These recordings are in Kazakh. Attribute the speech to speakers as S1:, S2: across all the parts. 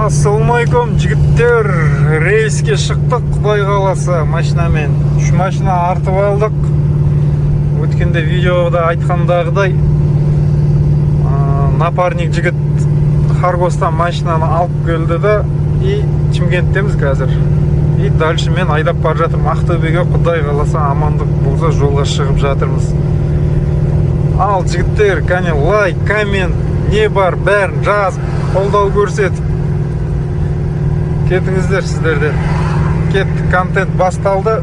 S1: Ассалаумағалейкум, жігіттер. Рейске шықтық, құдай қаласа, машинамен. Үш машина артып алдық. Өткенде видеода айтқандағыдай, напарник жігіт Хоргостан машинаны алып келді да, и Шымкенттеміз қазір. И дальше мен айдап бара жатырмын Ақтөбеге, құдай қаласа, амандық болса, жолға шығып жатырмыз. Ал, жігіттер, кәне, лайк, коммент, не бар, бәрін жазып, қолдау көрсетіп кетіңіздер сіздерден. Кеттік, контент басталды.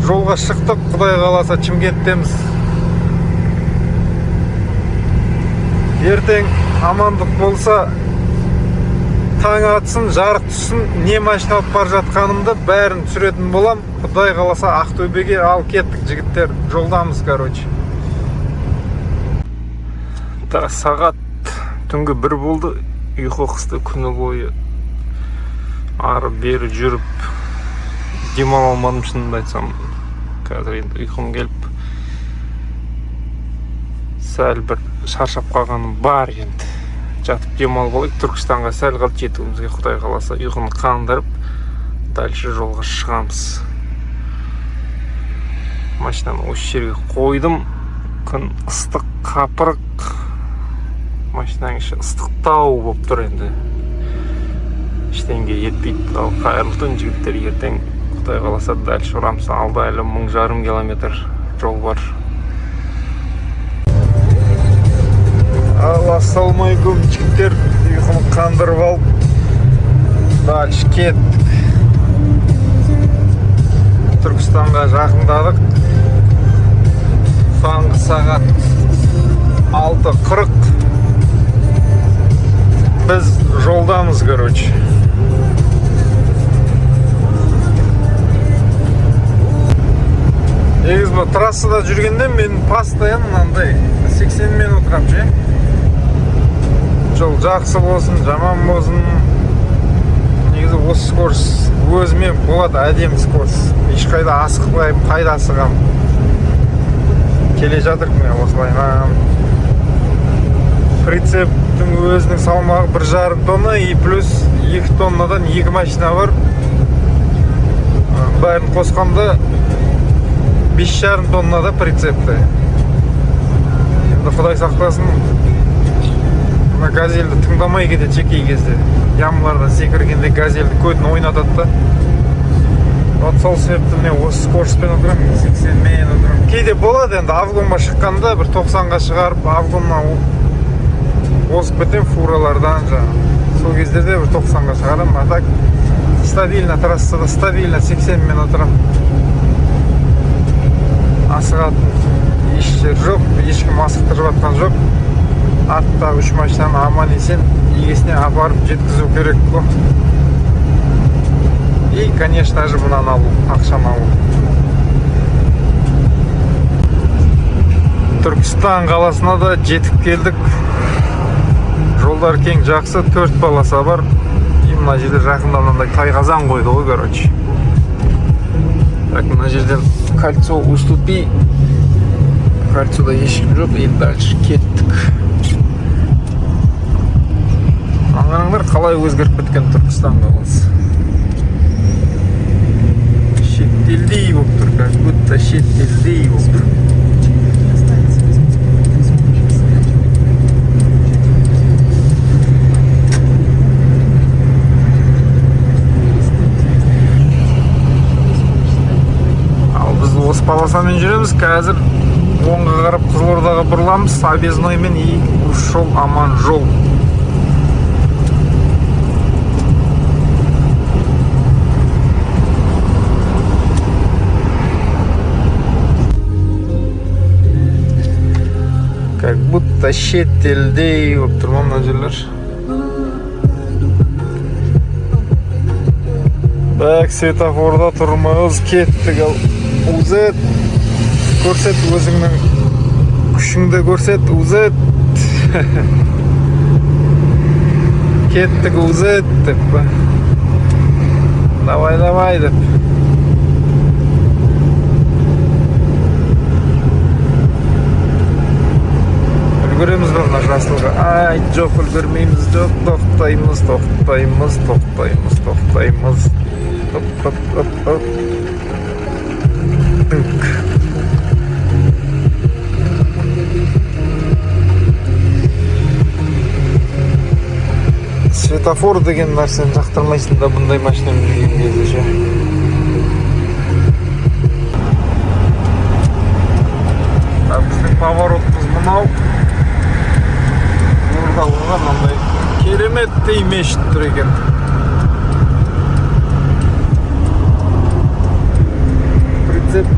S1: Жолға шықтық, құдай қаласа, Шымкенттеміз. Ертең амандық болса, таң атсын, жарық түссін, не машина алып бара жатқанымды бәрін түсіретін болам. Құдай қаласа, Ақтөбеге. Ал кеттік, жігіттер, жолдамыз, короче. Так, сағат түнгі 1 болды. Ұйқы қысты, күні бойы ары бері жүріп демала алмадым, шынымды айтсам. Қазір енді ұйқым келіп, сәл бір шаршап қалғаным бар енді. Жатып демалып алайық. Түркістанға сәл қалды жетуімізге, құдай қаласа, ұйқыны қандырып, дальше жолға шығамыз. Машинаны осы жерге қойдым. Күн ыстық, қапырық. Машинаның іші ыстықтау болып тұр енді. Ештеңе етпейді. Ал қайырлы түн, жігіттер. Ертең, құдай қаласа, дальше ұрамыз. Алда әлі 1500 километр жол бар. Ал ассалаумағалейкум, жігіттер. Ұйқыны қандырып алып, дальше кеттік. Түркістанға жақындадық. Таңғы сағат 6:40. Біз жолдамыз, короче. Негізі бұл трассада жүргенде мен постоянно мынандай 80-мен отырамын ше. Жол жақсы болсын, жаман болсын, негізі осы скорость өзіме болады, әдемі скорость. Ешқайда асықпаймын, қайда асығамын? Келе жатырмын мен осылайынан. Прицептің өзінің салмағы 1,5 тонна и плюс 2 тоннадан екі машина бар. Бәрін қосқанда 5,5 тоннада прицепті. Енді құдай сақтасын, мына газельді тыңдамай кетеді ше кей кезде. Ямалардан секіргенде газельді көтін ойнатады да. Вот сол себепті мен осы скоростьпен отырамын, 80-мен отырамын. Кейде болады енді, обгонға шыққанда бір 90-ға шығарып, обгоннан озып кетемін фуралардан жаңағы. Сол кездерде бір 90-ға шығарамын. А так стабильно трассада стабильно 80-мен отырамын. Асығатын еш жер жоқ, ешкім асықтырып жатқан жоқ. Арттағы үш машинаны аман есен егесіне апарып жеткізу керек қой. И, конечно же, мынаны алу, ақшаны алу. Түркістан қаласына да жетіп келдік. Жолдар кең, жақсы, төрт полоса бар. И мына жерде жақында мынандай тайқазан қойды ғой, короче. Так, мына жерден кольцо уступи. Кольцода ешкім жоқ, и дальше кеттік. Аңғарыңдар, қалай өзгеріп кеткен Түркістан қаласы. Шетелдей болып тұр, как будто шетелдей болып тұр.
S2: Не останется без музыки,
S1: Ал біз осы полосамен жүреміз қазір. Оңға қарап Қызылордаға бұрыламыз объездноймен, и жол аман жол. Как будто шетелдей болып тұр ма мына жерлер? Так, светофорда тұрмыз, кеттік. Ал, УЗ, көрсет өзіңнің күшіңді, көрсет, УЗ. Кеттік, УЗ деп па. Давай, давай деп. Үлгереміз ба мына жасылға? Ай, жоқ, үлгермейміз. Жоқ, тоқтаймыз, тоқтаймыз, тоқтаймыз, тоқтаймыз. Оп, оп, оп, оп. Тыңк. Светофор деген нәрсені жақтырмайсың да бұндай машинамен жүрген кезде ше. А біздің поворотымыз мынау. Нұрда оған мынандай кереметтей мешіт тұр екен. Прицеп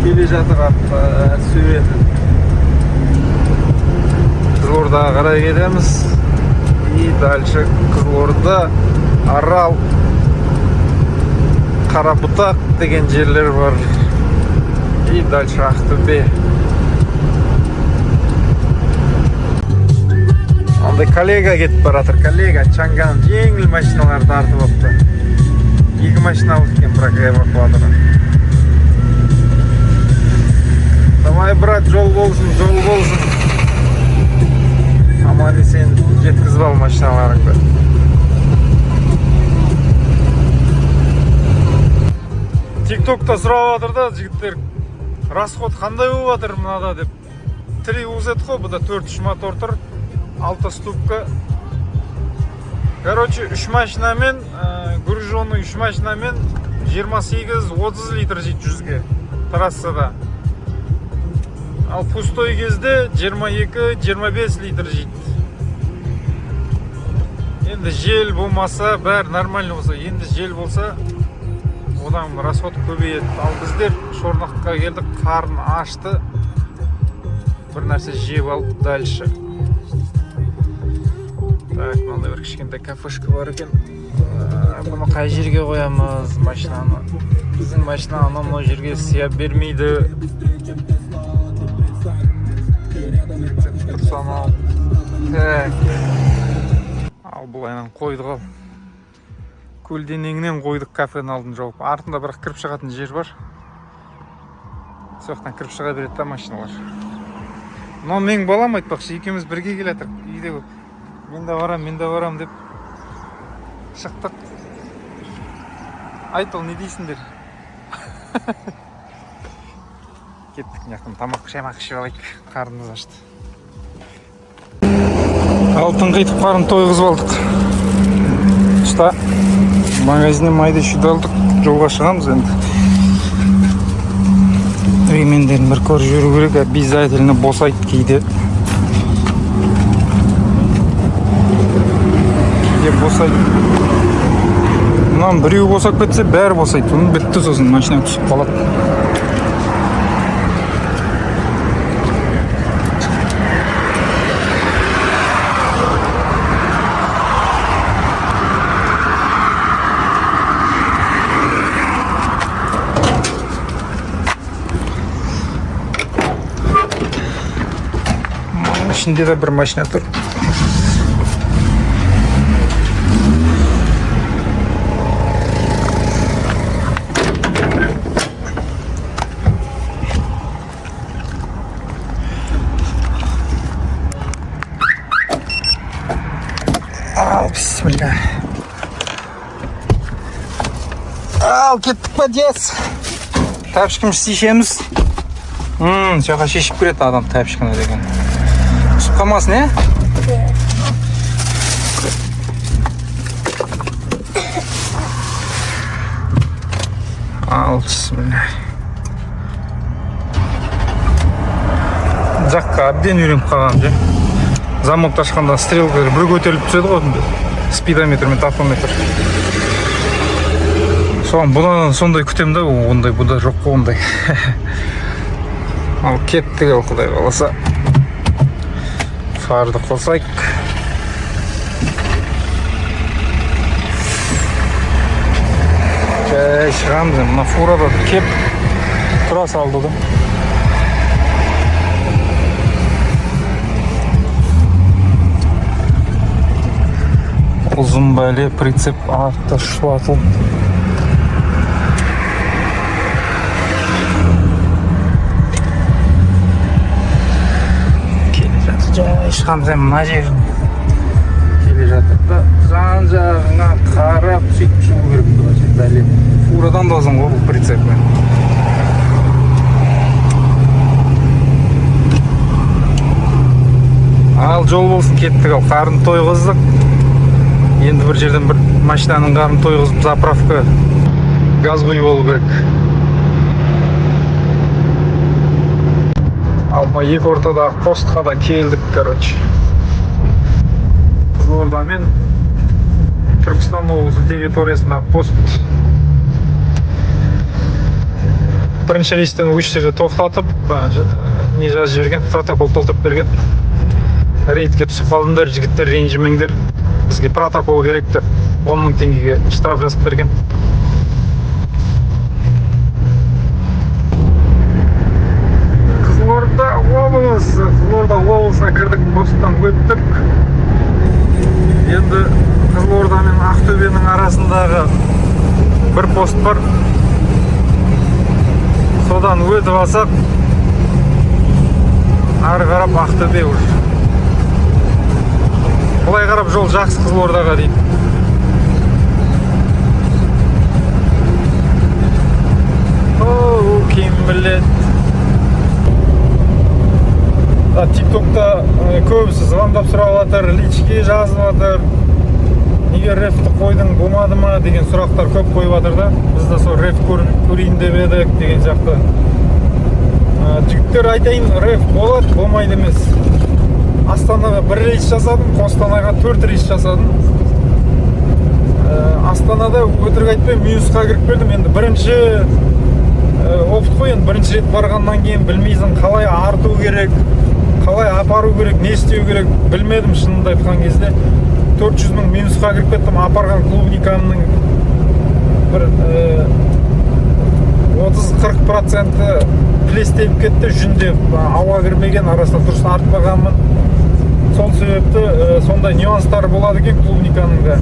S1: келе жатыр артта, суреті. Қызылордаға қарай кетеміз. И дальше Қызылорда, Арал, Қарабұтақ деген жерлер бар. И дальше Ақтөбе. Андай коллега кетіп бара жатыр. Коллега Чанган жеңіл машиналарды тартып алыпты. Екі машиналық екен, бірақ эвакуаторы. Давай, брат, жол болсын, жол болсын. Аман есен жеткізіп ал машиналарыңды. Тиктокта сұрап жатыр да жігіттер, расход қандай болып жатыр мынада деп. 3 UZ қой, бұда 4-3 мотор тұр, 6 ступка. Короче, 3 машинамен, груженный 3 машинамен 28-30 литр жейді жүзге трассада. Ал пустой кезде 22-25 литр жейді. Енді жел болмаса, бәрі нормально болса, енді жел болса, одан расход көбейеді. Ал біздер Шорнаққа келдік, қарын ашты. Бір нәрсе жеп алып дальше. Так, мынандай бір кішкентай кафешка бар екен. Бұны қай жерге қоямыз машинаны? Біздің машина анау мынау жерге сыя бермейді. Тұрса анау. Так. Ал былайынан қойдық ал. Көлденеңінен қойдық кафенің алдын жауып. Артында бірақ кіріп шығатын жер бар. Сол жақтан кіріп шыға береді да машиналар. Мынау менің балам айтпақшы, екеуміз бірге келе жатырмық. Үйде көп. Мен де барам, мен де барам деп шықтық. Айт, ол не дейсіңдер? Кеттік, мына жақтан тамақ шаймақ ішіп алайық. Қарнымыз ашты. Ал тыңқитып қарын тойғызып алдық. Ұста, магазиннен майды ішуді алдық. Жолға шығамыз енді. Ремендерін бір көріп жүру керек, обязательно босайды кейде. Кейде босайды. Мынаның біреуі босап кетсе, бәрі босайды. Соны бітті, сосын машина түсіп қалады. Мынаның ішінде де бір машина тұр. Ал, бисмилля. Ал, кеттік па, Диас? Тапочкамызды шешеміз. Сол жаққа шешіп кіреді адам тапочканы деген. Түсіп қалмасын, е? Ал, бисмилля. Жаққа әбден үйреніп қалғанмын, же. Замокты ашқанда стрелка бір көтеріліп түседі ғой, спидометр мен тахометр. Соған бұдан сондай күтемін да, ондай бұда жоқ қой ондай. Ал кеттік, ал құдай қаласа. Фарды қосайық. Жай шығамыз енді. Мына фурада кеп тұра салды да. Ұзын бәле прицеп артта шұбатылып. Келе жатыр.
S3: Былай шығамыз мына жерін келе жатыр да, жан жағыңа қарап сөйтіп шығу керек. Былайша, бәле, фурадан да ұзын ғой бұл прицепі. Ал, жол болсын, кеттік. Ал, қарын тойғыздық. Енді бір жерден бір машинаның қарнын тойғызып, заправка, газ құйып алу керек. Ал, мына екі ортадағы постқа да келдік. Короче, Қызылорда мен Түркістан облысы территориясындағы пост. Бірінші рейстен осы жерде тоқтатып, не жазып жіберген, протокол толтырып берген: «Рейдке түсіп қалдыңдар, жігіттер, ренжімеңдер, бізге протокол керек», — деп 10 000 теңгеге штраф жазып берген. Қызылорда облысы, Қызылорда облысына кірдік, посттан өттік. Енді Қызылорда мен Ақтөбенің арасындағы бір пост бар, содан өтіп алсақ, ары қарап Ақтөбе уже. Былай қарап жол жақсы Қызылордаға дейін. Оу, кім біледі. Тиктокта көбісі звондап сұрап жатыр, личке жазып жатыр, неге РЭФті қойдың, болмады ма деген сұрақтар көп қойып жатыр да. Біз де сол РЭФ көрейін деп едік деген сияқты. Жігіттер, айтайын, РЭФ болады, болмайды емес. Астанаға бір рейс жасадым, Қостанайға төрт рейс жасадым. Астанада, өтірік айтпаймын, минусқа кіріп келдім. Енді бірінші опыт қой, енді бірінші рет барғаннан кейін білмейсің, қалай арту керек, қалай апару керек, не істеу керек, білмедім. Шынымды айтқан кезде, 400 мың минусқа кіріп кеттім. Апарған клубникамның бір 30-40%-і плесневеп кетті, жүндеп, ауа кірмеген, арасында дұрыс артпағанмын. Сол себепті сондай нюанстар болады екен клубниканың да.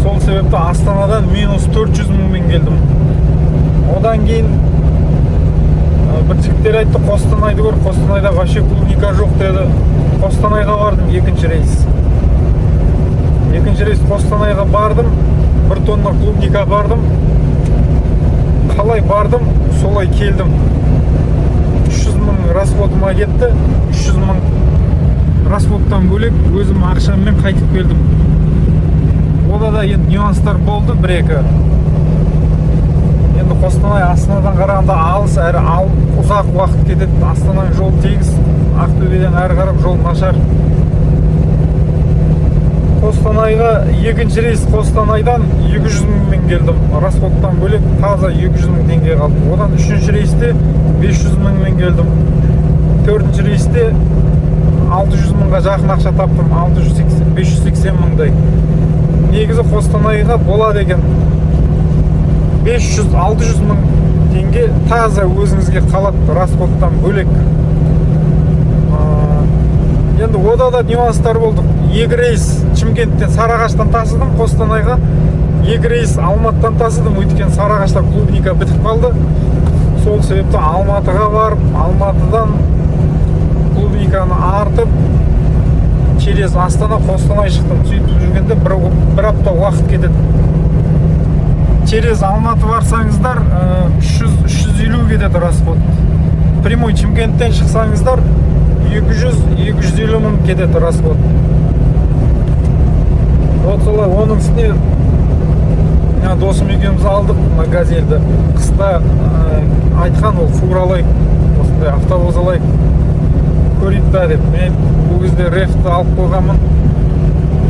S3: Сол себепті Астанадан минус 400 мыңмен келдім. Одан кейін бір жігіттер айтты: «Қостанайды көр, Қостанайда вообще клубника жоқ», — деді. Қостанайға бардым екінші рейс. Екінші рейс Қостанайға бардым, бір тонна клубника бардым. Қалай бардым, солай келдім. 300 мың расходыма кетті. 300 мың расходтан бөлек өзім ақшаммен қайтып келдім. Ода да енді нюанстар болды бір екі. Енді Қостанай Астанадан қарағанда алыс әрі ал ұзақ уақыт кетеді. Астананың жолы тегіс, Ақтөбеден әрі қарап жол нашар. Қостанайға екінші рейс Қостанайдан 200 мыңмен келдім. Расходтан бөлек таза 200 мың теңге қалды. Одан үшінші рейсте 500 мыңмен келдім. Төртінші рейсте 600 мыңға жақын ақша таптым, 680, 580 мыңдай. Негізі Қостанайға болады екен, 500-600 мың теңге таза өзіңізге қалады расходтан бөлек. Енді ода да нюанстар болды. Екі рейс Шымкенттен, Сарыағаштан тасыдым Қостанайға, екі рейс Алматыдан тасыдым, өйткені Сарыағашта клубника бітіп қалды. Сол себепті Алматыға барып, Алматыдан клубниканы артып, через Астана Қостанай шықтым. Сөйтіп жүргенде бір апта уақыт кетеді. Через Алматы барсаңыздар, 300-350 кетеді расход. Прямой Шымкенттен шықсаңыздар, 200-250 мың кетеді расход. Вот солай. Оның үстіне мына досым екеуміз алдық мына Газельді. Қыста айтқан ол: «Фура алайық, осындай автобус алайық, көрейік та», — деп. Мен ол кезде РЭФті алып қойғанмын.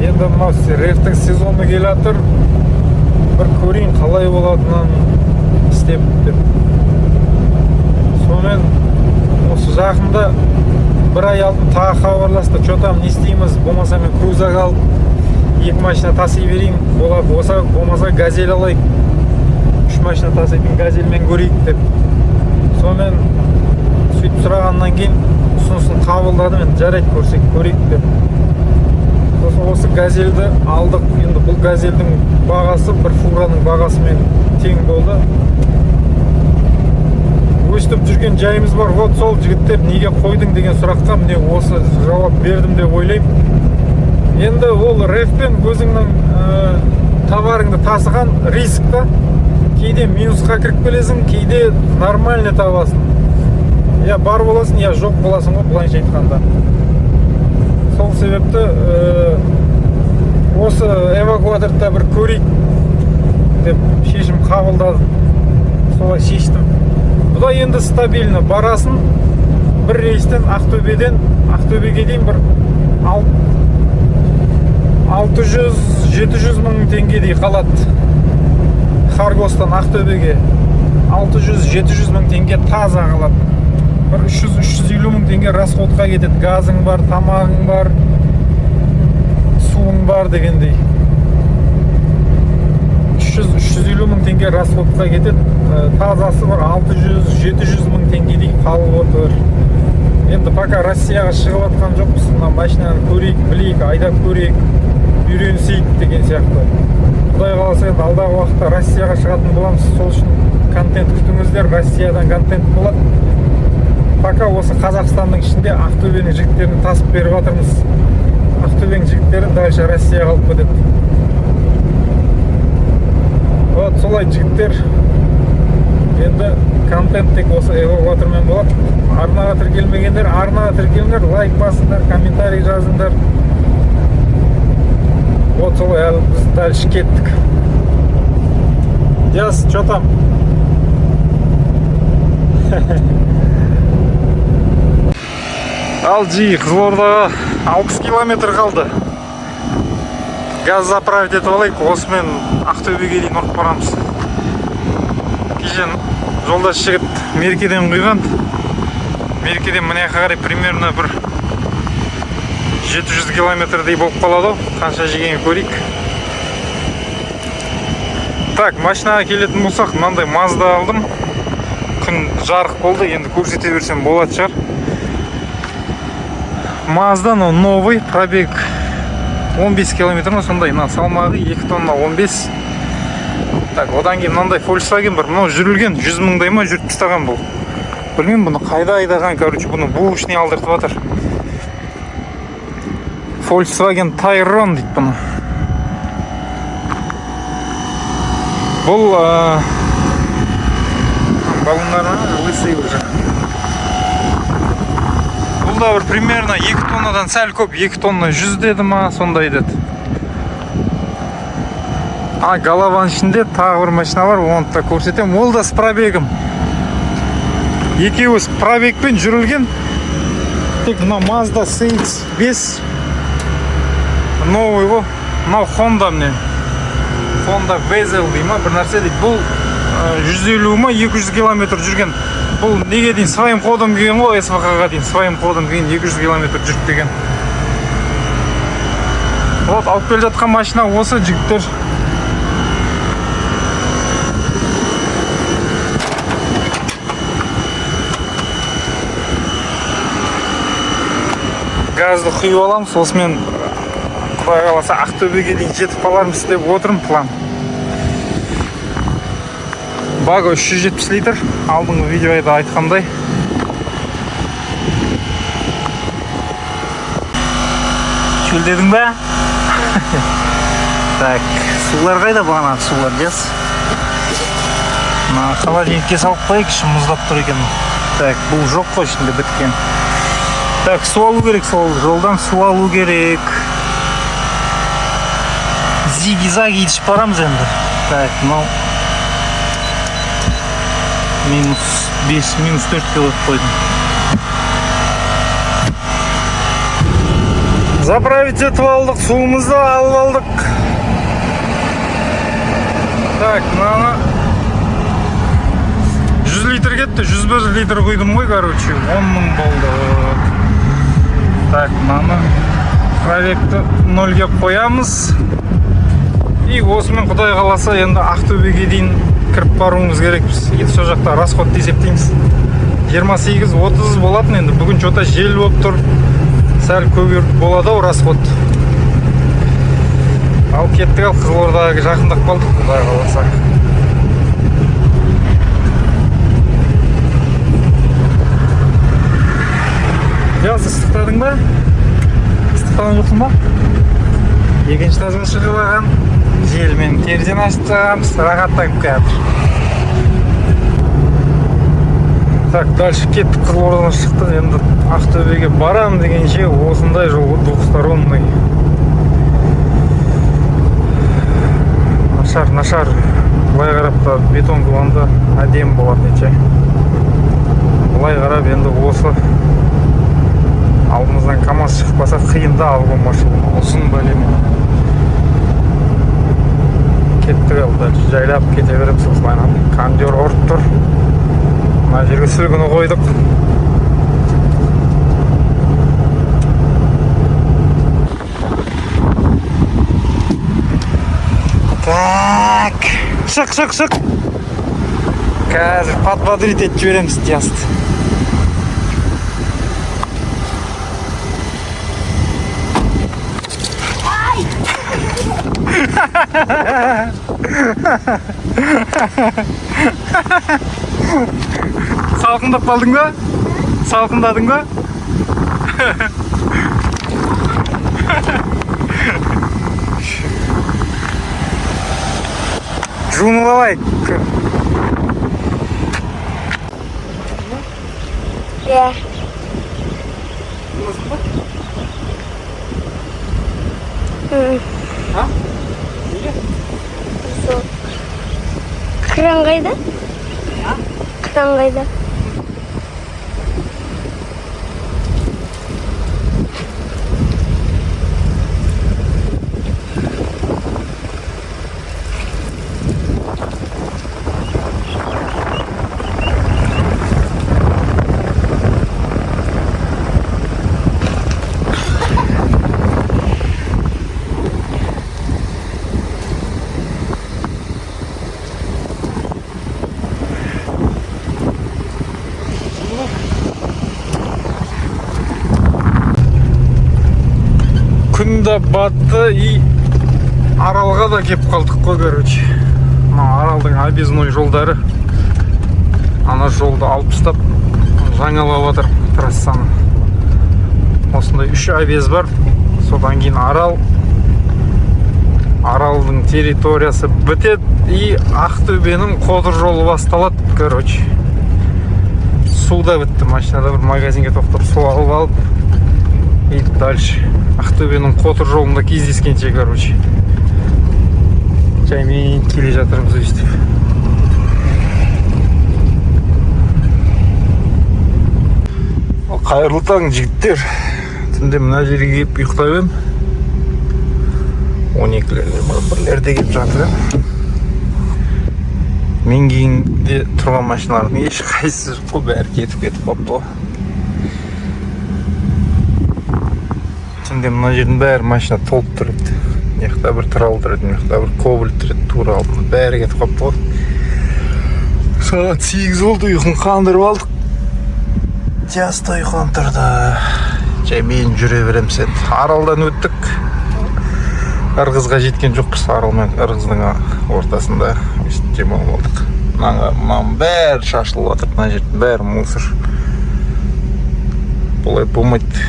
S3: Енді мынау РЭФтің сезоны келе жатыр, бір көрейін қалай болатынын істеп деп. Сонымен осы жақында, бір ай алдын тағы хабарласты: «Че там, не істейміз? Болмаса мен крузак алып, екі машина таси берейін, бола болса, болмаса Газель алайық, үш машина таситын Газельмен көрейік», — деп. Сонымен сөйтіп сұрағаннан кейін ұсынысын қабылдадым. Енді жарайды, көрсек көрейік деп. Сосын осы Газельді алдық. Енді бұл Газельдің бағасы бір фураның бағасымен тең болды. Өстіп жүрген жайымыз бар. Вот сол жігіттер, неге қойдың деген сұраққа міне осы жауап бердім деп ойлаймын. Енді ол РЭФпен өзіңнің товарыңды тасыған риск та. Кейде минусқа кіріп келесің, кейде нормально табасың. Я бар боласың, я жоқ боласың ғой, былайша айтқанда. Сол себепті осы эвакуаторды да бір көрейік деп шешім қабылдадым. Солай шештім. Бұда енді стабильно барасың, бір рейстен Ақтөбеден Ақтөбеге дейін бір 600-700 мың теңгедей қалады. Хоргостан Ақтөбеге 600-700 мың теңге таза қалады. Бір 300-350 мың теңге расходқа кетеді. Газың бар, тамағың бар, суың бар дегендей. 300-350 мың теңге расходқа кетеді. Тазасы бір 600-700 мың теңгедей қалып отыр. Енді пока Россияға шығып жатқан жоқпыз. Мына машинаны көрейік, білейік, айдап көрейік, үйренсейік деген сияқты. Құдай қаласа, енді алдағы уақытта Россияға шығатын боламыз. Сол үшін контент күтіңіздер, Россиядан контент болады. Пока осы Қазақстанның ішінде Ақтөбенің жігіттерін тасып беріп жатырмыз. Ақтөбенің жігіттері дальше Россияға алып кетеді. Вот солай, жігіттер. Енді контент тек осы эвакуатормен болады. Арнаға тіркелмегендер, арнаға тіркеліңдер, лайк басыңдар, комментарий жазыңдар. Вот солай, әлі біз дальше кеттік. Диас, что там? Ал жи, Қызылордаға 60 километр қалды. Газ заправить етіп алайық, осымен Ақтөбеге дейін ұрып барамыз. Кеше жолдас жігіт Меркеден құйған. Меркеден мына жаққа қарай примерно бір 700 километрдей болып қалады ау. Қанша жегенін көрейік. Так, машинаға келетін болсақ, мынандай Mazda алдым. Күн жарық болды, енді көрсете берсем болатын шығар. Mazda, но новый, пробег 15 километр ма сондай, мына салмағы 2 тонна 15. Так, одан кейін мынандай Volkswagen бар, мынау жүрілген, 100 мыңдай ма жүріп тастаған бұл. Білмеймін бұны қайда айдаған, короче, бұны бушный алдыртып жатыр. Volkswagen Tayron дейді бұны. Бұл баллондары лысый уже. Бұл да бір примерно 2 тоннадан сәл көп, 2 тонна 100 деді ма, сондай деді. А, голованың ішінде тағы бір машина бар, оны да көрсетемін. Ол да с пробегом. Екеуі с пробегпен жүрілген. Тек мына Mazda CX-5 новый ғой. Мынау Honda міне. Honda Vezel дей ма, бір нәрсе дейді. Бұл 150 ма, 200 километр жүрген. Бұл неге дейін своим ходом келген ғой, СВХ-ға дейін своим ходом келген, 200 километр жүріп келген. Вот, алып келе жатқан машина осы, жігіттер. Газды құйып аламыз, осымен Құдай қаласа Ақтөбеге дейін жетіп қалармыз деп отырмын, план. Багы 370 литр, алдыңғы видеода айтқандай.
S4: Шөлдедің бе? Так, сулар қайда бағана, сулар, жас? Мына холодильникке салып қояйық, іші мұздап тұр екен. Так, бұл жоқ қой, ішінде біткен. Так, су алу керек, сол жолдан су алу керек. Зиги-заги ішіп барамыз енді. Так, мынау минус 5, минус 4-ке қойып қойдым.
S3: Заправить етіп алдық, суымызды алып алдық. Так, мынаны 100 литр кетті, 101 литр құйдым ғой, короче, 10 мың болды. Так, мынаны пробегті нольге қоямыз. И осымен Құдай қаласа енді Ақтөбеге дейін кіріп баруымыз керекпіз. Енді сол жақта расходты есептейміз. 28-30 болатын енді, бүгін чё-то жел болып тұр. Сәл көбірек болады ау расход. Ал кеттік, ал Қызылордаға жақындап қалдық, Құдай қаласа. Жаз, ыстықтадың ба? Ыстықтаған жоқсың ба? Екінші этажға шығып алған. Желмен терезені ашып тастағанбыз, рахаттанып келатыр. Так, дальше кеттік. Қызылордадан шықтық, енді Ақтөбеге барам дегенше осындай жол, двухсторонний. Нашар, нашар. Былай қарап та бетон қылғанда әдемі болатын еді. Былай қарап енді осы алдымыздан КамАЗ шықпаса қиын да алуға машина ұзын бәлемен. Кеттік ал, дальше жайлап кете береміз осылайынан. Кондер ұрып тұр. Мына жерге сүлгіні қойдық. Так, шық, шық, шық. Қазір подбодрить етіп жібереміз Диасты. Салқындап қалдың ба? Салқындадың ба? Жуынып алайық.
S5: Иә.
S3: А? Неге?
S5: Сол. Кран қайда? Кран қайда?
S1: Күн де батты и Аралға да кеп қалдық қой, короче. Мына Аралдың объездной жолдары. Ана жолды алып тастап жаңалап жатыр трассаны. Осындай 3 объезд бар. Содан кейін Арал. Аралдың территориясы бітеді и Ақтөбенің қотыр жолы басталады, короче. Су да бітті, машинада бір магазинге тоқтап су алып алып и дальше Ақтөбенің қотыр жолында кездескенше, короче. Жаймен келе жатырмыз өйстіп. Қайырлы таң, жігіттер. Түнде мына жерге келіп ұйықтап едім. Он екілерде ма, бірлерде келіп жатыр едім. Мен кейінде тұрған машиналардың ешқайсысы жоқ қой, бәрі кетіп кетіп қалыпты ғой. Түнде мына жердің бәрі машина толып тұр еді. Мына жақта бір трал тұр еді, мына жақта бір кобальт тұр еді, тура алдында бәрі кетіп қалыпты ғой. Сағат 8 болды, ұйқын қандырып алдық. Диас та ұйқыдан тұрды. Жаймен жүре береміз енді. Аралдан өттік. Ырғызға жеткен жоқпыз, Арал мен Ырғыздың ортасында өйстіп демалып алдық. Мынаның бәрі шашылып жатыр, мына жердің бәрі мусор. Бұлай болмайды.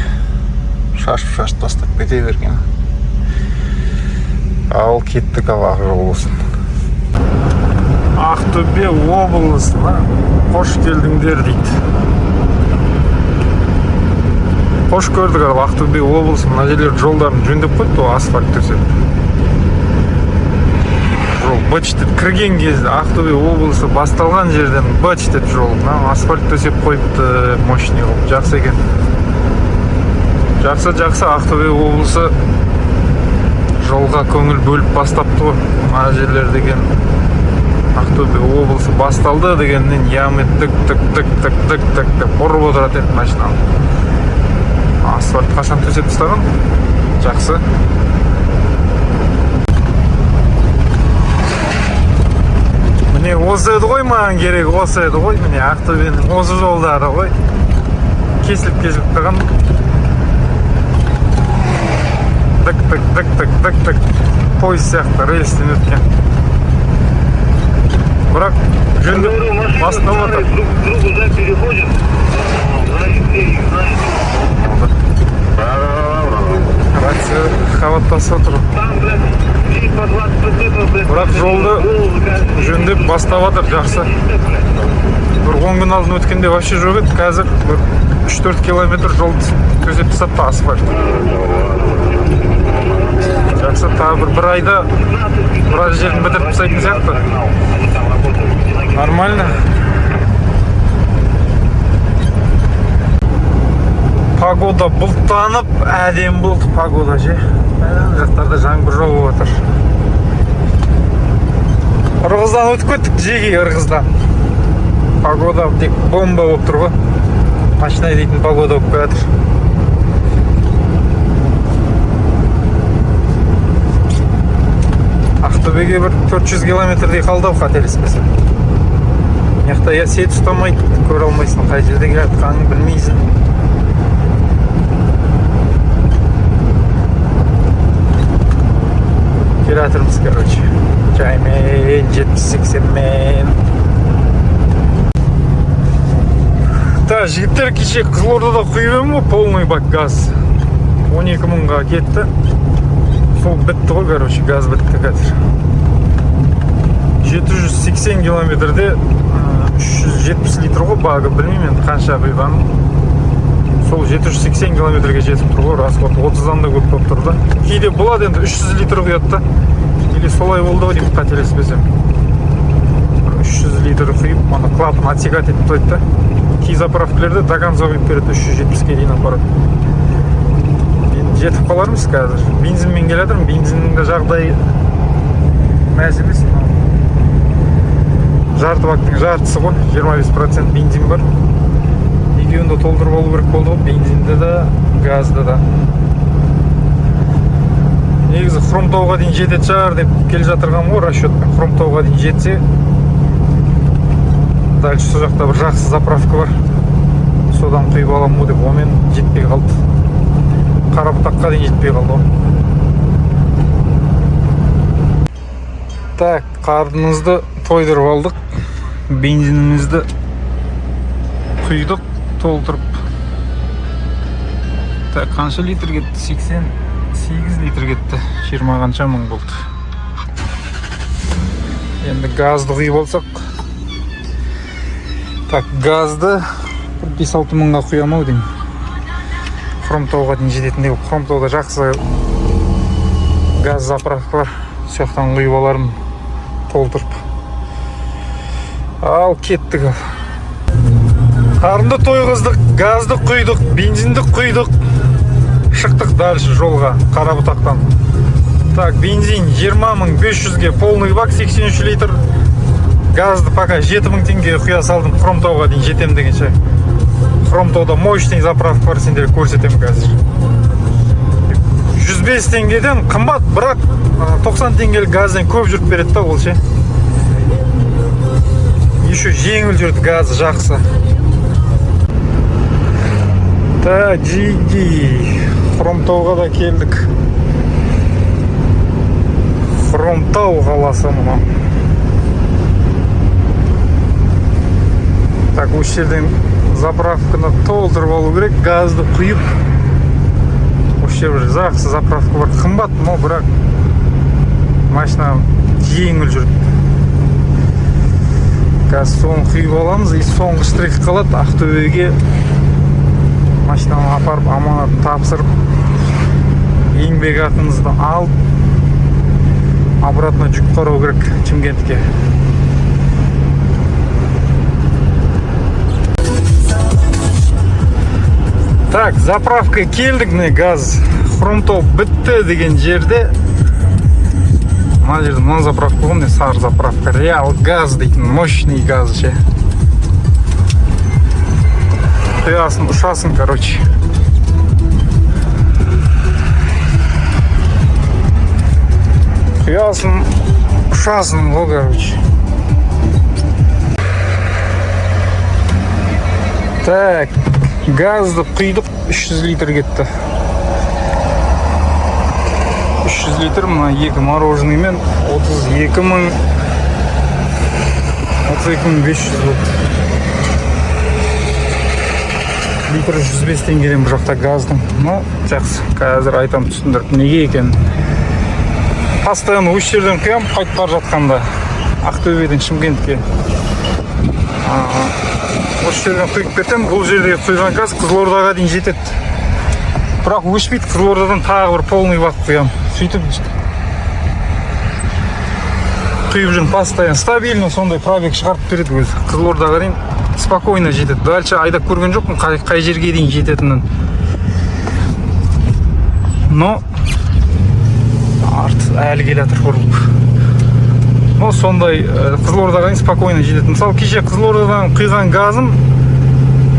S1: Шашып-шашып тастап кете берген. Ал кеттік, ал ақ жол болсын. Ақтөбе облысына қош келдіңдер дейді. Қош көрдік, ал Ақтөбе облысы мына жерлер жолдарын жөндеп қойыпты ғой, асфальт төсеп. Жол быт етіп кірген кезде Ақтөбе облысы басталған жерден быт етіп жол, мына асфальт төсеп қойыпты, мощный қылып, жақсы екен. Жақсы, жақсы, Ақтөбе облысы жолға көңіл бөліп бастапты ғой. Мына жерлер деген Ақтөбе облысы басталды дегеннен яме тік тік тік тік тік тік деп ұрып отырады еді машинаны. Асфальт қашан төсеп тастаған? Жақсы. Міне осы еді ғой маған керек, осы еді ғой. Міне Ақтөбенің осы жолдары ғой. Кесіліп кесіліп тұрған. Тік тік тік тік тік тік пойыз сияқты рельстен өткен. Бірақ жөндеп бастап жатыр.
S6: Друг другу, да, переходят. Значит, все их знают.
S1: жолды. Рация хабарласып отыр. Бірақ жолды жөндеп бастап жатыр, жақсы. Бір 10 күн алдын өткенде вообще жоқ еді, қазір бір 3-4 километр жол төсеп тастапты асфальт. Жақсы, тағы бір айда біраз жерін бітіріп тастайтын сияқты. Нормально. Погода бұлттанып, әдемі болды погода ше. Ана жақтарда жаңбыр жауып жатыр. Ырғыздан өтіп кеттік, жеге Ырғыздан. Погода тек бомба болып тұр ғой. Машина айдайтын погода болып келатыр. Ақтөбеге бір 400 километрдей қалды ау, қателеспесем. Мына жақта я сет ұстамайды, көре алмайсың, қай жерде келе жатқанын білмейсің. Келе жатырмыз, короче. Жаймен, 70-80-мен. Та, жігіттер, кеше Қызылордада құйып едім ғой, полный бак газ. 12 мыңға кетті. Сол бітті ғой, короче, газ бітті қазір. 780 километрде 370 литр ғой багы, білмеймін енді қанша құйғанын. Сол 780 километрге жетіп тұр ғой, расход 30-дан да көп болып тұр да. Кейде болады енді 300 литр құяды да. Или солай болды ғой деймін, қателеспесем. Бір 300 литр құйып, ана клапан отсекать етіп тастайды да. Кей заправкалерде до конца құйып береді, 370-ке дейін апарады. Енді жетіп қалармыз қазір. Бензинмен келе жатырмын, бензиннің де жағдайы мәз емес. Жарты бактың жартысы ғой, 25% бензин бар. Екеуін де толтырып алу керек болды ғой, бензинді де, газды да. Негізі Хромтауға дейін жететін шығар деп келе жатырғанмын ғой расчетпен. Хромтауға дейін жетсе, дальше сол жақта бір жақсы заправка бар, содан құйып аламын ғой деп, онымен жетпей қалды. Қарабұтаққа дейін жетпей қалды ғой. Так, қарнымызды тойдырып алдық, бензинімізді құйдық, толтырып. Так, қанша литр кетті? 88 литр кетті. 20 қанша мың болды. Енді газды құйып алсақ. Так, газды бір 5-6 мыңға құямын ау деймін. Хромтауға дейін жететіндей болып. Хромтауда жақсы газ заправка бар. Сол жақтан құйып алармын толтырып. Ал кеттік ал. Қарынды тойғыздық, газды құйдық, бензинді құйдық. Шықтық дальше жолға, Қарабұтақтан. Так, бензин 20 500-ге полный бак, 83 литр. Газды пока 7 мың теңгеге құя салдым, Хромтауға дейін жетем дегенше. Хромтауда мощный заправка бар, сендерге көрсетемін қазір. 105 теңгеден қымбат, бірақ 90 теңгелік газден көп жүріп береді да ол ше. Еще жеңіл жүрді, газы жақсы. Та, жиги. Хромтауға да келдік. Хромтау қаласы мынау. Так, осы жерден заправканы толтырып алу керек, газды құйып. Осы жерде бір жақсы заправка бар. Қымбат, но бірақ машина жеңіл жүрді. Қазір соны құйып аламыз, и соңғы штрих қалады. Ақтөбеге машинаны апарып, аманатын тапсырып, еңбек ақымызды алып, обратно жүк қарау керек Шымкентке. Так, заправка келдік, міне газ Хромтау бітті деген жерде. Мына жерде мына заправка ғой, міне сары заправка, Реал газ дейтін, мощный газ ше. Құясың, ұшасың, короче. Құясың, ұшасың ғой, короче. Так, газды құйдық, 300 литр кетті. 300 литр мына екі мороженыймен 32 мың, 32 500 болды.
S4: Литр 105 теңгеден бұл жақта газдың. Ну, жақсы, қазір айтамын түсіндіріп неге екенін. Постоянно осы жерден құямын қайтып бара жатқанда Ақтөбеден Шымкентке. Осы жерден құйып кетемін. Бұл жерде құйған газ Қызылордаға дейін жетеді, бірақ өшпейді. Қызылордадан тағы бір полный бак құямын. Сөйтіп құйып жүрмін постоянно, стабильно сондай пробег шығарып береді өзі. Қызылордаға дейін спокойно жетеді. Дальше айдап көрген жоқпын қай жерге дейін жететінін, но арт әлі келе жатыр бұрылып. Но сондай Қызылордаға дейін спокойно жетеді. Мысалы, кеше Қызылордадан құйған газым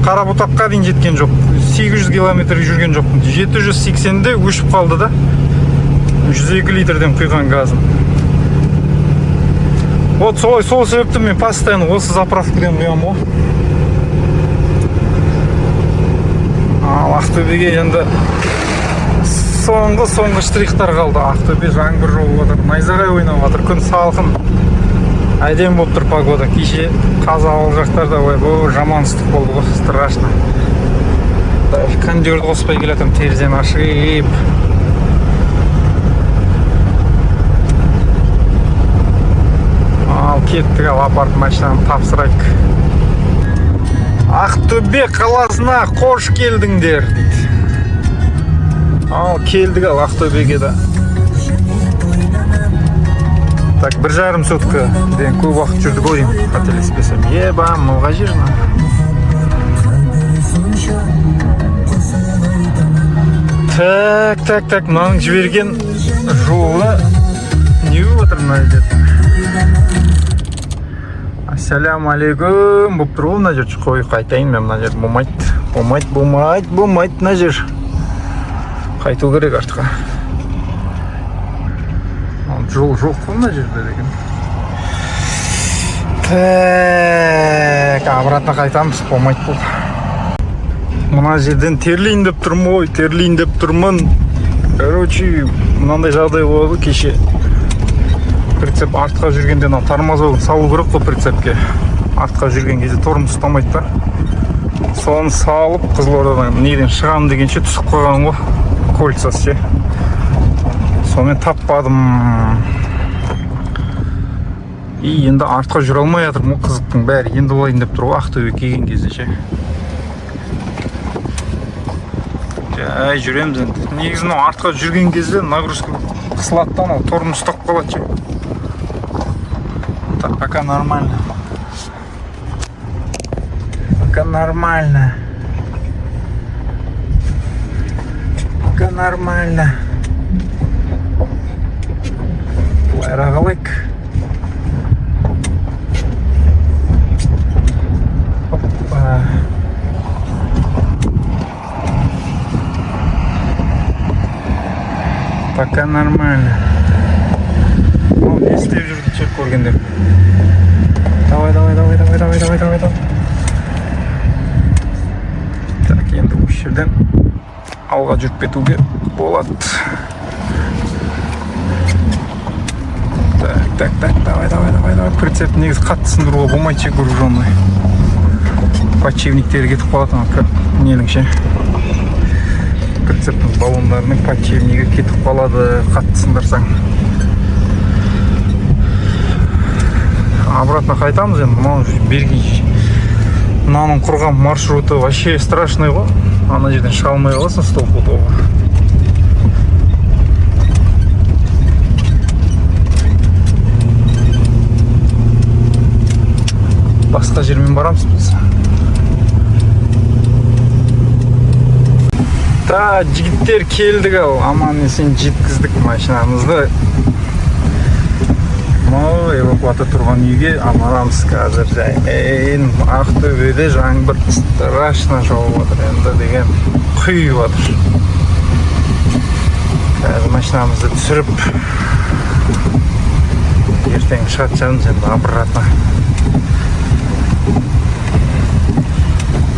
S4: Қарабұтаққа дейін жеткен жоқ, 800 километр жүрген жоқпын, 780-де өшіп қалды да, 102 литрден құйған газым. Вот солай. Сол себепті мен постоянно осы заправкадан құямын ғой. Ал Ақтөбеге енді соңғы соңғы штрихтар қалды. Ақтөбе жаңбыр жауып жатыр, найзағай ойнап жатыр, күн салқын, әдемі болып тұр погода. Кеше Қазалы жақтарда, ойбой, жаман ыстық болды ғой, страшно. Даже кондерді қоспай келе жатырмын, терезені ашып. Ал кеттік, ал апарып машинаны тапсырайық. Ақтөбе қаласына қош келдіңдер дейді. Ал келдік, ал Ақтөбеге де. Так, 1,5 сутка деген көп уақыт жүрдік ғой деймін, қателеспесем. Еба, мынау қай жер мынау? Так, так, так, мынаның жіберген жолы не болып жатыр мына жерде? Ассаляму алейкум болып тұр ғой мына жер. Қой, қайтайын мен, мына жер болмайды, болмайды, болмайды, болмайды мына жер. Қайту керек артқа. Ал жол жоқ қой мына жерде деген. Так, обратно қайтамыз, болмайды бұл. Мына жерден терлейін деп тұрмын ғой, терлейін деп тұрмын. Короче, мынандай жағдай болды кеше. Прицеп артқа жүргенде мынау тормозогын салу керек қой прицепке. Артқа жүрген кезде тормоз ұстамайды да. Соны салып Қызылордадан неден шығамын дегенше түсіп қойған ғой кольцасы ше. Сонымен таппадым. И енді артқа жүре алмай жатырмын ғой, қызықтың бәрі енді болайын деп тұр ғой Ақтөбеге келген кезде ше. Жай жүреміз енді. Негізі мынау артқа жүрген кезде нагрузка қысылады да, анау тормоз ұстап қалады ше. Так, пока нормально. Пока нормально. Пока нормально. Былайырақ алайық. Опа. Пока нормально. Мынау не істеп жүрді чек көргенде. Давай, давай, давай, давай, давай, давай, давай, давай. Так, енді осы жерден алға жүріп кетуге болады. Так, так, так, давай, давай, давай, давай. Прицеп негізі қатты сындыруға болмайды ше, груженный. Подшипниктері кетіп қалады ана ненің ше. Прицептің баллондарының подшипнигі кетіп қалады қатты сындырсаң. Обратно қайтамыз енді. Мынау бергі мынаның құрған маршруты вообще страшный ғой. Ана жерден шыға алмай қаласың стопудово. Басқа жермен барамыз біз. Та, жігіттер, келдік, ал аман есен жеткіздік машинамызды. Мынау эвакуатор тұрған үйге апарамыз қазір жаймен. Ақтөбеде жаңбыр страшно жауып жатыр енді деген, құйып жатыр. Қазір машинамызды түсіріп, ертең шығатын шығармыз енді обратно.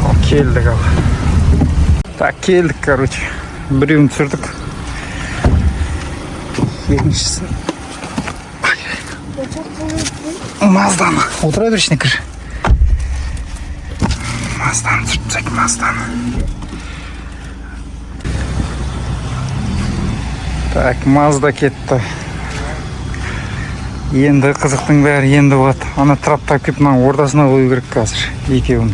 S4: Ал келдік, ал. Так, келдік, короче. Біреуін түсірдік. Екіншісін. Мазданы. Отыра бер, ішіне кір. Мазданы түсіріп тастайық, Мазданы. Так, Мазда кетті. Енді қызықтың бәрі енді болады. Ана трапты алып келіп мынаның ортасына қою керек қазір екеуін.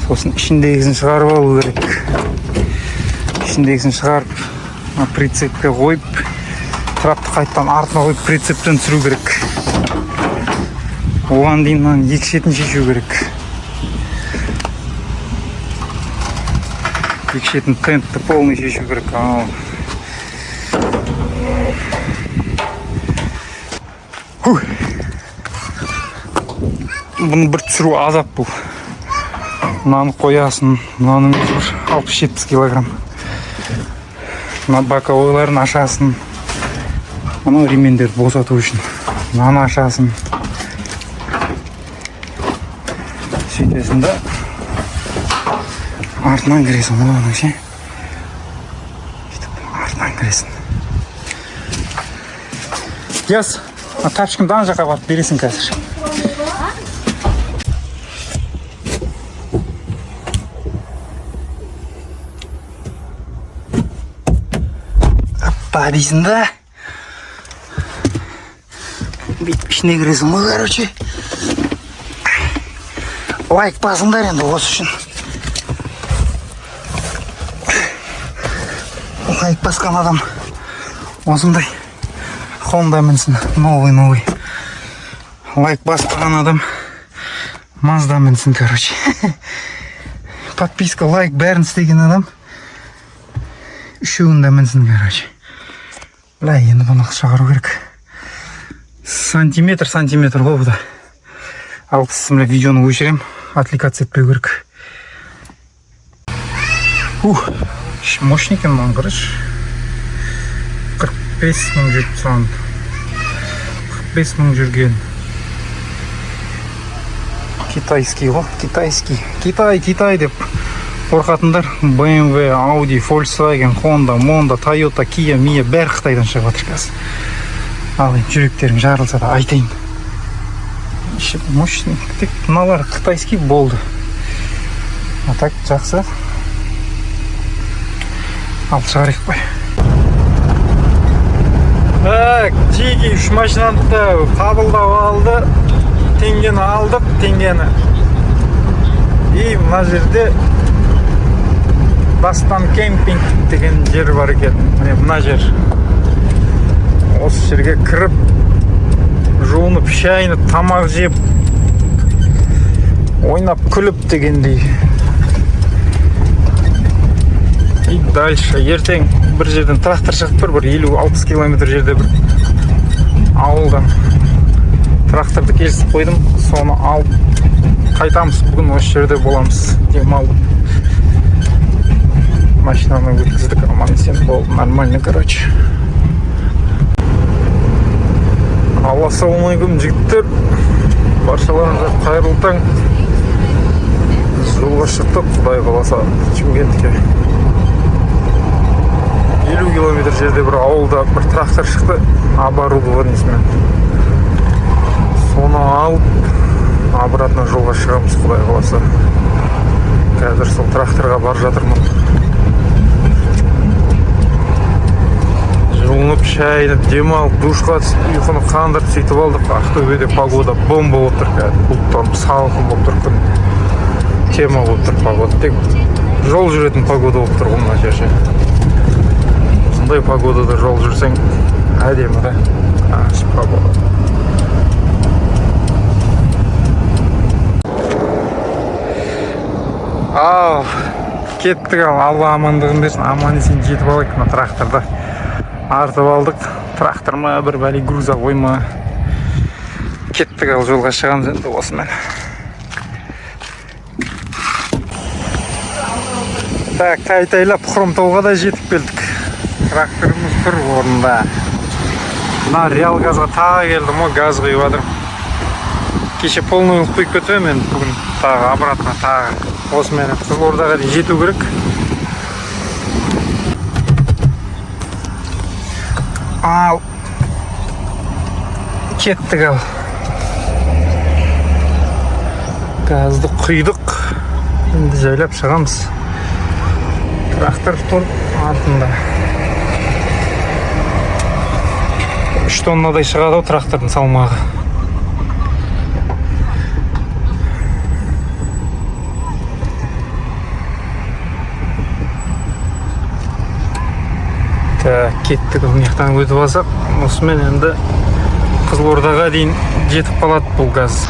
S4: Сосын ішіндегісін шығарып алу керек. Ішіндегісін шығарып, мына прицепке қойып, трапты қайтадан артына қойып прицептен түсіру керек. Оған дейін мынаның екі шетін шешу керек. Екі шетін тентті полный шешу керек. Ал. Фух. Бұны бір түсіру азап бұл. Мынаны қоясың, мынаның өзі бір 60-70 килограмм. Мына боковойларын ашасың. Анау ремендерді босату үшін. Мынаны ашасың. Сөйтесің да артынан кіресің мынаның ше. Сөйтіп артынан кіресің. Яс, тапочкамды ана жаққа барып бересің қазір. Аппа дейсің да. Бүйтіп ішіне кіресің ғой, короче. Лайк басыңдар енді осы үшін. Лайк басқан адам осындай Honda мінсін, новый. Лайк баспаған адам Mazda мінсін, короче. Подписка, лайк бәрін істеген адам үшеуін де мінсін, короче. Бля, енді бұны шығару керек. Сантиметр, сантиметр ғой бұда. Ал бісміллә, видеоны өшірем, отвлекаться етпеу керек. Ух, мощный екен мынаның, қарашы. 45 мың жүріп тұрған. 45 мың жүрген. Китайский ғой, китайский. Китай, Китай деп қорқатындар BMW, Audi, Volkswagen, Honda, Monda, Toyota, Kia, Mia бәрі Қытайдан шығып жатыр қазір. Ал енді жүректерің жарылса да айтайын. Іші мощный. Тек мыналар китайский болды. А так жақсы. Алып шығарайық қой.
S3: Так, Тиги үш машинаны да қабылдап алды. Теңгені алдық, теңгені. И мына жерде Дастан кемпинг деген жер бар екен. Міне мына жер. Осы жерге кіріп, жуынып, шайынып, тамақ жеп, ойнап, күліп дегендей. И дальше ертең бір жерден трактор шығып тұр, бір 50-60 километр жерде бір ауылдан тракторды келісіп қойдым, соны алып қайтамыз. Бүгін осы жерде боламыз, демалып. Машинаны өткіздік, аман есен болды, нормально, короче. Алла, ассалаумағалейкум, жігіттер, баршаларыңызға қайырлы таң. Біз жолға шықтық, Құдай қаласа, Шымкентке. 50 километр жерде бір ауылда бір трактор шықты, оборудованиесімен. Соны алып, обратно жолға шығамыз, Құдай қаласа. Қазір сол тракторға бара жатырмын. Жуынып, шайынып, демалып, душқа түсіп, ұйқыны қандырып, сөйтіп алдық. Ақтөбеде погода бомба болып тұр қазір. Бұлттанып, салқын болып тұр күн. Тема болып тұр погода. Тек жол жүретін погода болып тұр ғой мына жерде. Осындай погодада жол жүрсең әдемі да. Аш погода. Ал, кеттік ал, Алла амандығын берсін, аман есен жетіп алайық мына тракторды. Артып алдық, трактор ма, бір бәле грузовой ма. Кеттік ал, жолға шығамыз енді осымен. Так, тай-тайлап Хромтауға да жетіп келдік. Тракторымыз тұр орнында. Мына реал газға тағы келдім ғой, газ құйып жатырмын. Кеше полный қылып құйып кетіп едім, енді бүгін тағы обратно тағы осымен Қызылордаға дейін жету керек. Ал кеттік ал. Газды құйдық. Енді жайлап шығамыз. Трактор тұр артында.
S4: 3 тоннадай шығады ғой трактордың салмағы. Так, кеттік. Мына жақтан өтіп алсақ, осымен енді Қызылордаға дейін жетіп қалады бұл газ.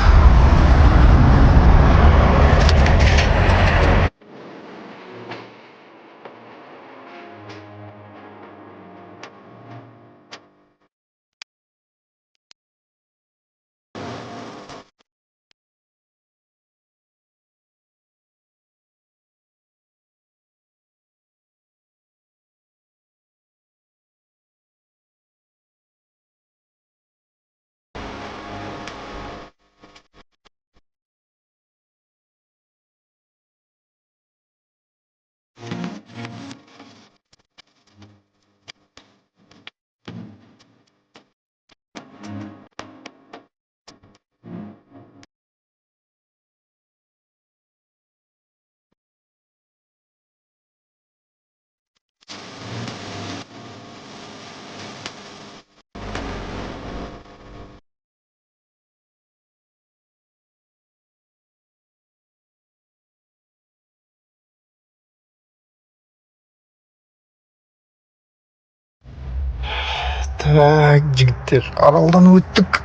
S1: Так, жігіттер, Аралдан өттік.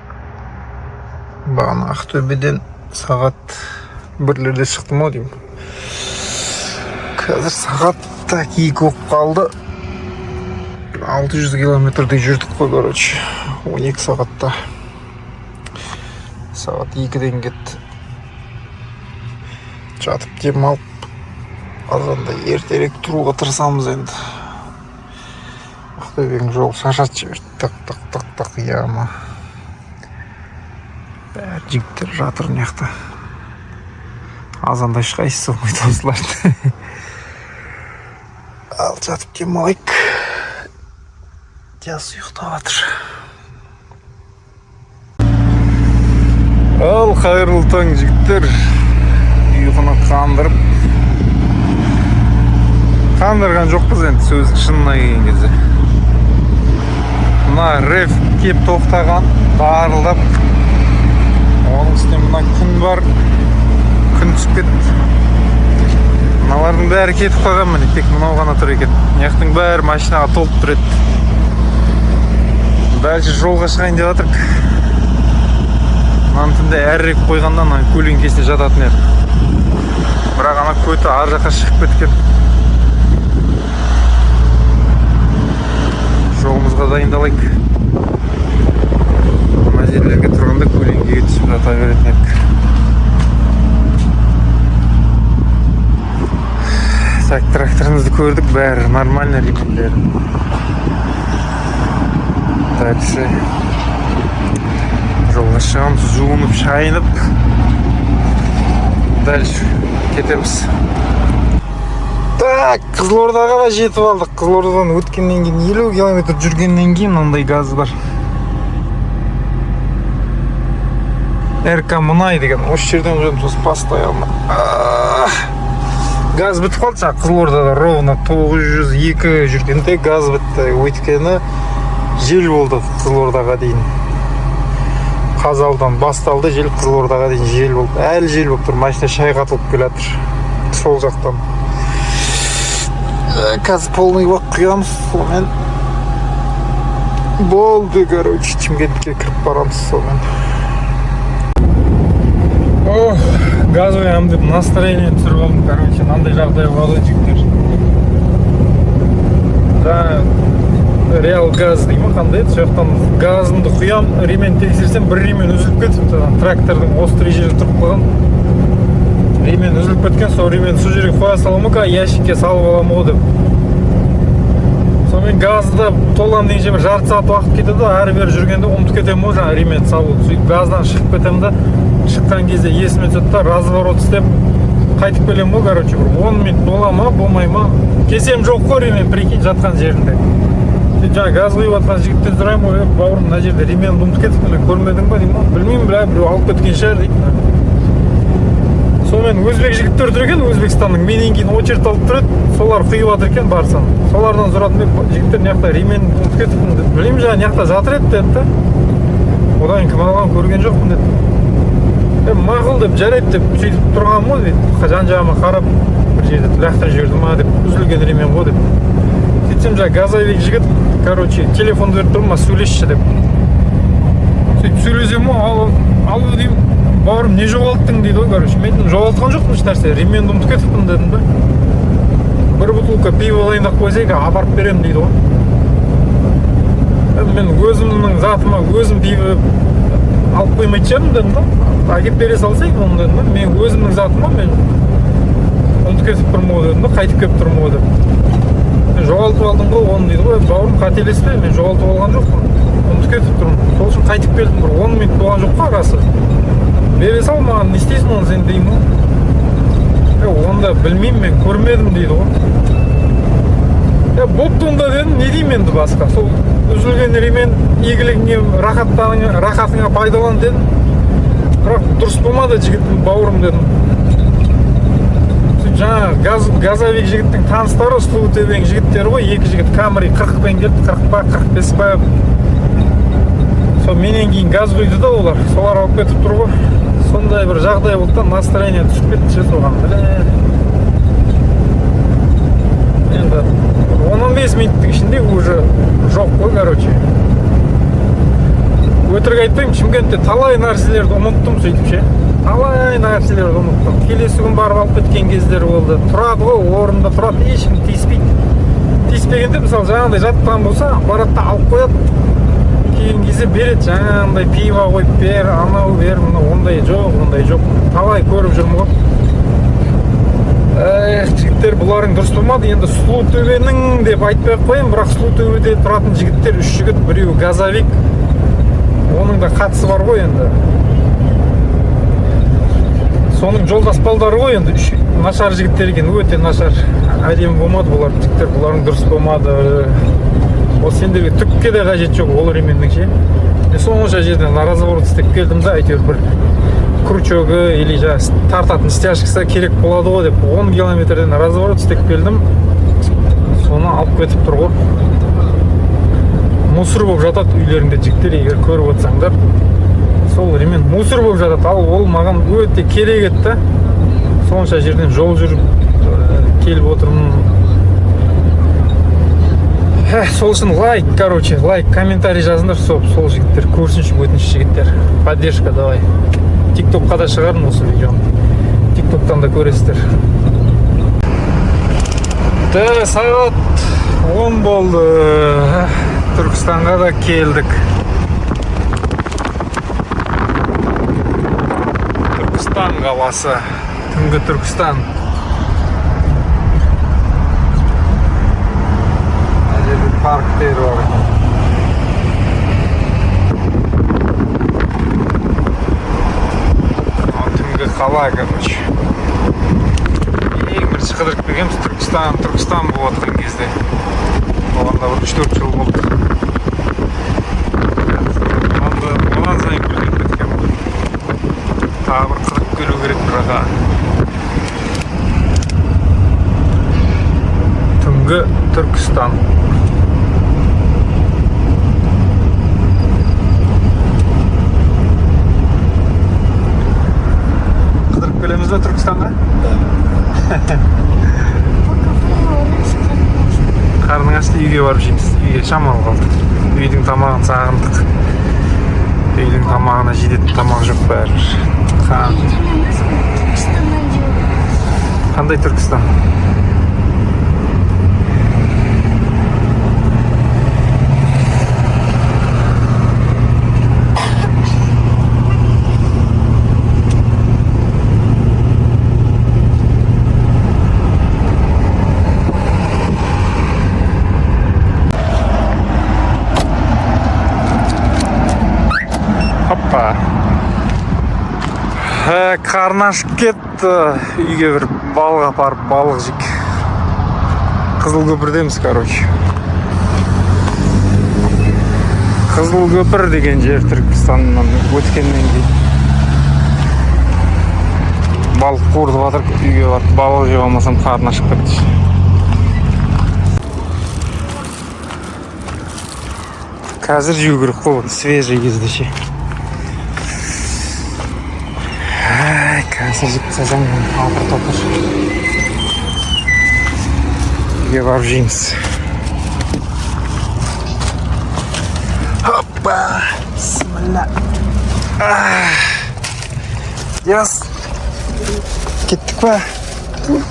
S1: Бағана Ақтөбеден сағат 1-лерде шықтым ау деймін. Қазір сағат, так, 2 болып қалды. 600 километрдей жүрдік қой, короче, 12 сағатта. Сағат 2-ден кетті. Жатып демалып, азанда ертерек тұруға тырысамыз енді. Ақтөбенің жолы шаршатып жіберді. Тық, тық, тық, тық, яма. Бәрі жігіттер жатыр мына жақта. Азанда ешқайсысы болмайды осылардың. Ал жатып демалайық. Жас ұйықтап жатыр. Ал қайырлы таң, жігіттер. Ұйқыны қандырып, қандырған жоқпыз енді, сөздің шынына келген кезде. Мына РЭФ кеп тоқтаған, дарылдап. Оның үстіне мына күн бар, күн түсіп кетті. Мыналардың бәрі кетіп қалған, міне, тек мынау ғана тұр екен. Мына жақтың бәрі машинаға толып тұр еді. Дальше жолға шығайын деп жатырмық. Мынаны түнде әрірек қойғанда, мына көлеңкесіне жататын еді. Бірақ ана көті ар жаққа шығып кеткен. Жолымызға дайындалайық. Мына жерлерге тұрғанда көлеңкеге түсіп жата беретін едік. Так, тракторымызды көрдік, бәрі нормально, ремендері. Дальше жолға шығамыз, жуынып, шайынып, дальше кетеміз. Так, Қызылордаға да жетіп алдық. Қызылордадан өткеннен кейін, 50 километр жүргеннен кейін мынандай газ бар. РК Мұнай деген, осы жерден құямыз осы постоянно. Газ бітіп қалды жаңа Қызылордада, ровно 902 жүргенде газ бітті. Өйткені жел болды Қызылордаға дейін. Қазалыдан басталды жел, Қызылордаға дейін жел болды. Әлі жел болып тұр, машина шайқатылып келе жатыр сол жақтан. Қазір полный бак құямыз, сонымен болды, короче, Шымкентке кіріп барамыз сонымен.
S3: Ох, газ құямын деп настроение түсіріп алдым, короче, мынандай жағдай болады, жігіттер. Жаңа Реал газ дей ма, қандай еді, сол жақтан газымды құям, ремень тексерсем, бір ремень үзіліп кетіпті. Ана трактордың острый жері тұрып қалған. Ремень үзіліп кеткен, сол ремень сол жерге қоя саламын ғой, ящикке салып аламын ғой деп. Сонымен газды толамын дегенше бір жарты сағат уақыт кетеді, әрі бері жүргенде ұмытып кетемін ғой жаңағы ремень салуды. Сөйтіп газдан шығып кетемін да, шыққан кезде есіме түседі да, разворот істеп қайтып келемін ғой, короче, бір 10 минут бола ма, болмай ма, кесем жоқ қой ремень, прикинь, жатқан жерінде. Сөйтіп жаңағы газ құйып жатқан жігіттен сұраймын ғой: «Е, бауырым, мына жерде ременді ұмытып кетіппін, мен, көрмедің ба?» — деймін ғой. «Білмеймін, бля, біреу алып кеткен шығар», — дейді. Сонымен өзбек жігіттер тұр екен, Өзбекстанның, менен кейін очередь алып тұр еді, солар құйып жатыр екен барсам. Солардан сұрадым мен, жігіттер, мына жақта ремень ұмытып кетіппін деп. Білмеймін, жаңа мына жақта жатыр еді деді да. Одан кейін кім алғанын көрген жоқпын деді. Е, мақұл деп, жарайды деп сөйтіп тұрғаным ғой дейді. Жан жағыма қарап, бір жерде лақтырып жіберді ма деп, үзілген ремень ғой деп. Сөйтсем жаңа газовик жігіт, короче, телефон беріп тұр ма, сөйлесші деп. Сөйтіп сөйлесемін ғой, алло, алло деймін, бауырым, не жоғалттың дейді ғой, короче. Мен айттым, жоғалтқан жоқпын ешнәрсе, ременді ұмытып кетіппін дедім да. Бір бутылка пиво дайындап қойса екен, апарып беремін дейді ғой. Мен өзімнің затыма өзім пиво алып қоймайтын шығармын дедім да. Әкеліп бере салсай оны дедім да. Мен өзімнің затыма мен ұмытып кетіп тұрмын ғой дедім да, қайтып келіп тұрмын ғой деп. Мен жоғалтып алдым ғой оны дейді ғой. Бауырым, қателеспе, мен жоғалтып алған жоқпын, ұмытып кетіп тұрмын, сол үшін қайтып келдім, бір 10 минут болған жоқ қой арасы. Бере сал маған, не істейсің оны сен деймін ғой. Онда білмеймін, мен көрмедім дейді ғой. Бопты онда дедім, не деймін енді басқа. Сол үзілген ремень игілігіңе, рахатыңа пайдалан дедім. Бірақ дұрыс болмады жігіттің, бауырым дедім. Сөйтіп жаңағы газовик жігіттің таныстары, Сұлутөбенің жігіттері ғой, екі жігіт Камри 40-пен келді, 40 па, 45 па. Сол менен кейін газ құйды да олар, солар алып кетіп тұр ғой. Сондай бір жағдай болды да, настроение түсіп кетті ше соған. Бля. Енді 10-15 минуттың ішінде уже жоқ қой, короче. Өтірік айтпаймын, Шымкентте талай нәрселерді ұмыттым сөйтіп ше. Талай нәрселерді ұмыттым. Келесі күн барып алып кеткен кездер болды. Тұрады ғой, орнында тұрады, ешкім тиіспейді. Тиіспегенде, мысалы, жаңағыдай жатқан болса, барады да алып қояды. Келген кезде береді, жаңағындай пиво қойып бер, анау бер, мынау, ондай жоқ, ондай жоқ. Талай көріп жүрмін ғой. Эх, жігіттер, бұларың дұрыс болмады. Енді Сұлутөбенің деп айтпай ақ қояйын, бірақ Сұлутөбеде тұратын жігіттер, үш жігіт, біреуі газовик, оның да қатысы бар ғой енді. Соның жолдас балдары ғой енді, үш нашар жігіттер екен, өте нашар. Әдемі болмады бұлар, жігіттер, бұларың дұрыс болмады. Ол сендерге түкке де қажет жоқ ол ременнің ше. Мен сонша жерден разворот істеп келдім да, әйтеуір бір крючогы или жаңағы тартатын стяжкасы керек болады ғой деп 10 километрден разворот істеп келдім. Соны алып кетіп тұр ғой. Мусор болып жатады үйлеріңде жігіттер, егер көріп отырсаңдар. Сол ремен мусор болып жатады. Ал ол маған өте керек еді да. Сонша жерден жол жүріп келіп отырмын. Сол үшін лайк, короче, лайк, комментарий жазыңдар, сол жігіттер көрсінші, өтініш жігіттер. Поддержка давай. Тиктокқа да шығармын осы видеоны. Тиктоктан да көресіздер. Сағат 10 болды. Түркістанға да келдік. Түркістан қаласы. Түнгі Түркістан. Мына жерде парктер бар екен. Түнгі қала, короче. Ең бірінші қыдырып келгенбіз Түркістан, Түркістан болып жатқан кезде. Оған да бір үш-төрт жыл болды. Одан сайын гүлдеп кеткен бұл. Тағы бір қыдырып келу керек бірақ. Түнгі Түркістан. Қыдырып келеміз бе Түркістанға? Қарның ашты, үйге барып жейміз. Үйге шамалы қалды. Үйдің тамағын сағындық. Үйдің тамағына жететін тамақ жоқ бәрібір. Қандай Түркістан? Опа. Қарны ашып кетті. Үйге бір балық апарып балық жейік. Қызыл көпірдеміз, короче. Қызыл көпір деген жер Түркістаннан өткеннен кейін.
S1: Балық қуыртып жатыр. Үйге барып балық жеп алмасам, қарны ашып кетті. Қазір жеу керек қой бұны, свежий кезде ше. Ай, қазір жеп тастасаң, апыр топыр. Үйге барып жейміз. Опа, бісміллә. Диас, кеттік па?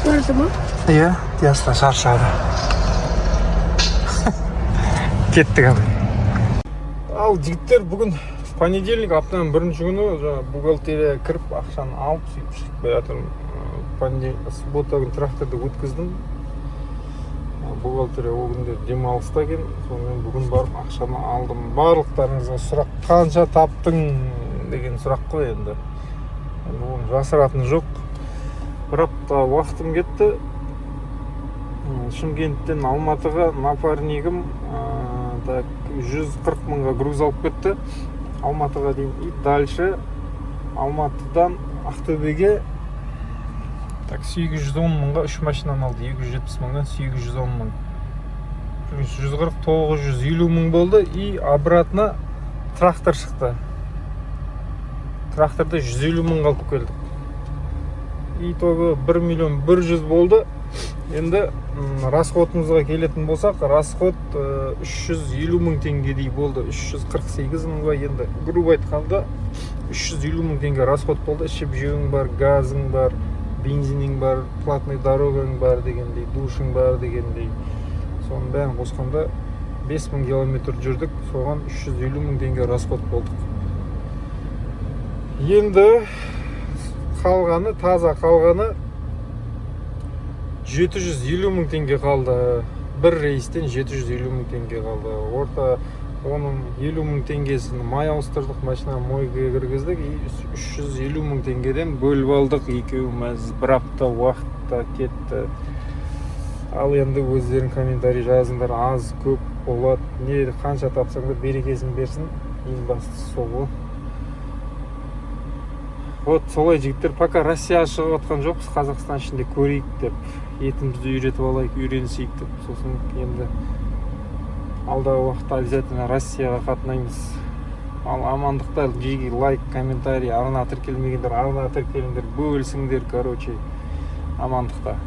S5: Барды ма?
S1: Иә, Диас та шаршады. Кеттік ал. Ал, жігіттер, бүгін понедельник, аптаның бірінші күні. Жаңа бухгалтерияға кіріп, ақшаны алып, сөйтіп шығып келе жатырмын. Понедельник, суббота күні тракторды өткіздім. Бухгалтерия ол күнде демалыста екен. Сонымен бүгін барып ақшаны алдым. Барлықтарыңызға сұрақ: қанша таптың деген сұрақ қой енді. Енді оны жасыратыны жоқ, бір апта уақытым кетті. Шымкенттен Алматыға напарнигім так 140 мыңға груз алып кетті Алматыға дейін. И дальше Алматыдан Ақтөбеге так 810 мыңға үш машинаны алды. 270 мыңнан 810 мың плюс 140, 950 мың болды. И обратно трактор шықты, тракторды 150 мыңға алып келдік. Итого 1 миллион 100 болды. Енді расходымызға келетін болсақ, расход 350 мың теңгедей болды, 348 мың ба. Енді грубо айтқанда, 350 мың теңге расход болды. Ішіп жеуің бар, газың бар, бензинің бар, платный дорогаң бар дегендей, душың бар дегендей. Соның бәрін қосқанда 5000 километр жүрдік, соған 350 мың теңге расход болдық. Енді қалғаны, таза қалғаны 750 мың теңге қалды. Бір рейстен 750 мың теңге қалды. Орта оның 50 мың теңгесін май ауыстырдық, машина мойкаға кіргіздік. И 350 мың теңгеден бөліп алдық екеуміз. Бір апта уақытта кетті. Ал енді өздерің комментарий жазыңдар, аз көп болады не, қанша тапсаңдар, берекесін берсін, ең бастысы сол ғой. Вот солай, жігіттер. Пока Россияға шығып жатқан жоқпыз, Қазақстан ішінде көрейік деп, етімізді үйретіп алайық, үйренісейік деп. Сосын енді алдағы уақытта обязательно Россияға қатынаймыз. Ал амандықта. Жиги, лайк, комментарий, арна тіркелмегендер, арнаға тіркеліңдер, бөлісіңдер. Короче, амандықта.